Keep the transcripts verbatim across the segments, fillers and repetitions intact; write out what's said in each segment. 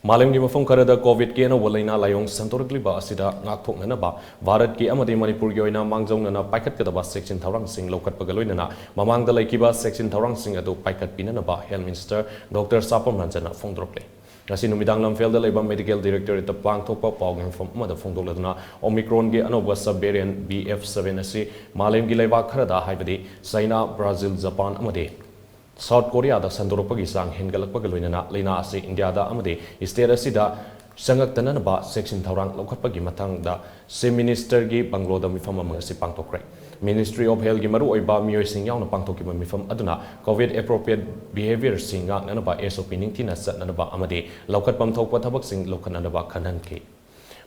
ꯃꯥꯂꯦꯝꯒꯤ ꯃꯐꯝ ꯈꯔꯗ COVID-ꯀꯤ ꯑꯅꯧꯕ ꯂꯩꯅꯥ ꯂꯥꯏꯑꯣꯡ ꯁꯟꯗꯣꯔꯛꯂꯤꯕ ꯑꯁꯤꯗ ꯉꯥꯛꯊꯣꯛꯅꯅꯕ ꯚꯥꯔꯠꯀꯤ ꯑꯃꯗꯤ ꯃꯅꯤꯄꯨꯔꯒꯤ ꯑꯣꯏꯅ ꯃꯥꯡꯖꯧꯅꯅ ꯄꯥꯏꯈꯠꯀꯗꯕ ꯆꯦꯛꯁꯤꯟ ꯊꯧꯔꯥꯡꯁꯤꯡ ꯂꯧꯈꯠꯄꯒ ꯂꯣꯏꯅꯅ ꯃꯃꯥꯡꯗ ꯂꯩꯈꯤꯕ ꯆꯦꯛꯁꯤꯟ ꯊꯧꯔꯥꯡꯁꯤꯡ ꯑꯗꯨ ꯄꯥꯏꯈꯠꯄꯤꯅꯅꯕ Health Minister Doctor ꯆꯥꯄꯝ ꯔꯟꯖꯟꯅ ꯐꯣꯡꯗꯣꯔꯛꯂꯤ꯫ ꯉꯁꯤ ꯅꯨꯃꯤꯗꯥꯡ ꯂꯝꯐꯦꯜꯗ ꯂꯩꯕ Medical Directorate-ꯇ ꯄꯥꯡꯊꯣꯛꯄ ꯄꯥꯎꯒꯤ ꯃꯤꯐꯝ ꯑꯃꯗ ꯐꯣꯡꯗꯣꯛꯂꯗꯨꯅ Omicron-ꯒꯤ ꯑꯅꯧꯕ sub variant B F seven ꯑꯁꯤ ꯃꯥꯂꯦꯝꯒꯤ ꯂꯩꯕꯥꯛ ꯈꯔꯗ ꯍꯥꯏꯕꯗꯤ ꯆꯥꯏꯅꯥ, ꯕ꯭ꯔꯥꯖꯤꯜ, ꯖꯄꯥꯟ ꯑꯃꯗꯤ ꯁꯥꯎꯠ ꯀꯣꯔꯤꯌꯥꯗ ꯁꯟꯗꯣꯔꯛꯄꯒꯤ ꯆꯥꯡ ꯍꯦꯟꯒꯠꯂꯛꯄꯒ ꯂꯣꯏꯅꯅ ꯂꯩꯅꯥ ꯑꯁꯤ ꯏꯟꯗꯤꯌꯥꯗ ꯑꯃꯗꯤ state ꯑꯁꯤꯗ ꯆꯪꯉꯛꯇꯅꯅꯕ ꯆꯦꯛꯁꯤꯟ ꯊꯧꯔꯥꯡ ꯂꯧꯈꯠꯄꯒꯤ ꯃꯇꯥꯡꯗ Chief Minister-ꯒꯤ ꯕꯪꯒ꯭ꯂꯣꯗ ꯃꯤꯐꯝ ꯑꯃ ꯉꯁꯤ ꯄꯥꯡꯊꯣꯛꯈ꯭ꯔꯦ꯫ Ministry of Health-ꯀꯤ ꯃꯔꯨꯑꯣꯏꯕ ꯃꯤꯑꯣꯏꯁꯤꯡ ꯌꯥꯎꯅ ꯄꯥꯡꯊꯣꯛꯈꯤꯕ ꯃꯤꯐꯝ ꯑꯗꯨꯅ COVID appropriate behavior-ꯁꯤꯡ ꯉꯥꯛꯅꯅꯕ S O P ꯅꯤꯡꯊꯤꯅ ꯆꯠꯅꯅꯕ ꯑꯃꯗꯤ ꯂꯧꯈꯠꯐꯝ ꯊꯣꯛꯄ ꯊꯕꯛꯁꯤꯡ ꯂꯧꯈꯠꯅꯅꯕ ꯈꯟꯍꯟꯈꯤ꯫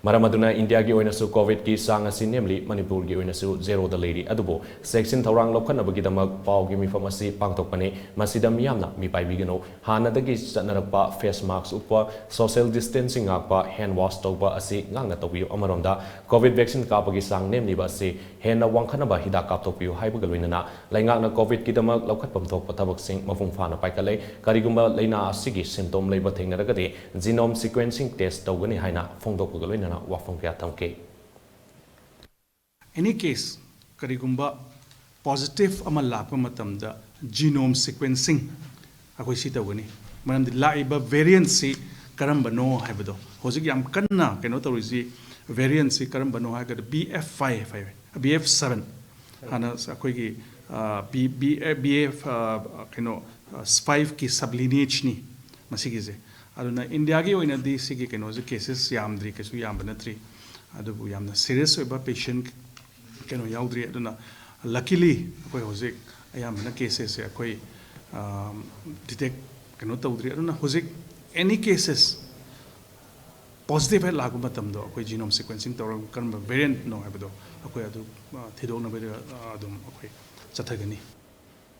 ꯃꯔꯝ ꯑꯗꯨꯅ ꯏꯟꯗꯤꯌꯥꯒꯤ ꯑꯣꯏꯅꯁꯨ COVID-ꯀꯤ ꯆꯥꯡ ꯑꯁꯤ ꯅꯦꯝꯂꯤ, ꯃꯅꯤꯄꯨꯔꯒꯤ ꯑꯣꯏꯅꯁꯨ zero-ꯗ ꯂꯩꯔꯤ꯫ ꯑꯗꯨꯕꯨ ꯆꯦꯛꯁꯤꯟ ꯊꯧꯔꯥꯡ ꯂꯧꯈꯠꯅꯕꯒꯤꯗꯃꯛ ꯄꯥꯎꯒꯤ ꯃꯤꯐꯝ ꯑꯁꯤ ꯄꯥꯡꯊꯣꯛꯄꯅꯤ꯫ ꯃꯁꯤꯗ ꯃꯤꯌꯥꯝꯅ ꯃꯤꯄꯥꯏꯕꯤꯒꯅꯨ꯫ ꯍꯥꯟꯅꯗꯒꯤ ꯆꯠꯅꯔꯛꯄ face mask ꯎꯞꯄ, social distancing ꯉꯥꯛꯄ, hand wash ꯇꯧꯕ ꯑꯁꯤ ꯉꯥꯛꯅ ꯇꯧꯕꯤꯌꯨ꯫ ꯑꯃꯔꯣꯝꯗ COVID vaccine ꯀꯥꯞꯄꯒꯤ ꯆꯥꯡ ꯅꯦꯝꯂꯤꯕ ꯑꯁꯤ ꯍꯦꯟꯅ ꯋꯥꯡꯈꯠꯅꯕ ꯍꯤꯗꯥꯛ ꯀꯥꯞꯊꯣꯛꯄꯤꯌꯨ ꯍꯥꯏꯕꯒ ꯂꯣꯏꯅꯅ ꯂꯩꯉꯥꯛꯅ COVID-ꯀꯤꯗꯃꯛ ꯂꯧꯈꯠꯐꯝ ꯊꯣꯛꯄ ꯊꯕꯛꯁꯤꯡ ꯃꯄꯨꯡ ꯐꯥꯅ ꯄꯥꯏꯈꯠꯂꯦ꯫ ꯀꯔꯤꯒꯨꯝꯕ ꯂꯩꯅꯥ ꯑꯁꯤꯒꯤ symptom ꯂꯩꯕ ꯊꯦꯡꯅꯔꯒꯗꯤ genome sequencing test ꯇꯧꯒꯅꯤ ꯍꯥꯏꯅ ꯐꯣꯡꯗꯣꯛꯄꯒ ꯂꯣꯏꯅꯅ ꯋꯥꯐꯝ ꯀꯌꯥ ꯊꯝꯈꯤ꯫ Any case, ꯀꯔꯤꯒꯨꯝꯕ positive ꯑꯃ ꯂꯥꯛꯄ ꯃꯇꯝꯗ genome sequencing ꯑꯩꯈꯣꯏ ꯁꯤ ꯇꯧꯒꯅꯤ꯫ ꯃꯔꯝꯗꯤ ꯂꯥꯛꯏꯕ variant-ꯁꯤ ꯀꯔꯝꯕꯅꯣ ꯍꯥꯏꯕꯗꯣ ꯍꯧꯖꯤꯛ ꯌꯥꯝ ꯀꯟꯅ ꯀꯩꯅꯣ ꯇꯧꯔꯤꯁꯤ, variant-ꯁꯤ ꯀꯔꯝꯕꯅꯣ ꯍꯥꯏꯔꯒꯗꯤ B F five ꯍꯥꯏ, B F seven꯫ ꯍꯥꯟꯅ ꯑꯩꯈꯣꯏꯒꯤ, ꯑ, B, B, ꯑ, B F, ꯑ, ꯀꯩꯅꯣ, ꯑ, five-ꯀꯤ sublineage-ꯅꯤ ꯃꯁꯤꯒꯤꯁꯦ꯫ ꯑꯗꯨꯅ ꯏꯟꯗꯤꯌꯥꯒꯤ ꯑꯣꯏꯅꯗꯤ ꯁꯤꯒꯤ ꯀꯩꯅꯣꯁꯦ cases ꯌꯥꯝꯗ꯭ꯔꯤ, ꯀꯩꯁꯨ ꯌꯥꯝꯕ ꯅꯠꯇ꯭ꯔꯤ꯫ ꯑꯗꯨꯕꯨ ꯌꯥꯝꯅ serious ꯑꯣꯏꯕ patient ꯀꯩꯅꯣ ꯌꯥꯎꯗ꯭ꯔꯤ꯫ ꯑꯗꯨꯅ luckily ꯑꯩꯈꯣꯏ ꯍꯧꯖꯤꯛ ꯑꯌꯥꯝꯕꯅ cases-ꯁꯦ ꯑꯩꯈꯣꯏ, ꯑ, detect ꯀꯩꯅꯣ ꯇꯧꯗ꯭ꯔꯤ꯫ ꯑꯗꯨꯅ ꯍꯧꯖꯤꯛ any cases positive ꯍꯦꯛ ꯂꯥꯛꯄ ꯃꯇꯝꯗꯣ ꯑꯩꯈꯣꯏ genome sequencing ꯇꯧꯔꯒ ꯀꯔꯝꯕ variant-ꯅꯣ ꯍꯥꯏꯕꯗꯣ ꯑꯩꯈꯣꯏ ꯑꯗꯨ, ꯑ, ꯊꯤꯗꯣꯛꯅꯕ, ꯑ, ꯑꯗꯨꯝ ꯑꯩꯈꯣꯏ ꯆꯠꯊꯒꯅꯤ꯫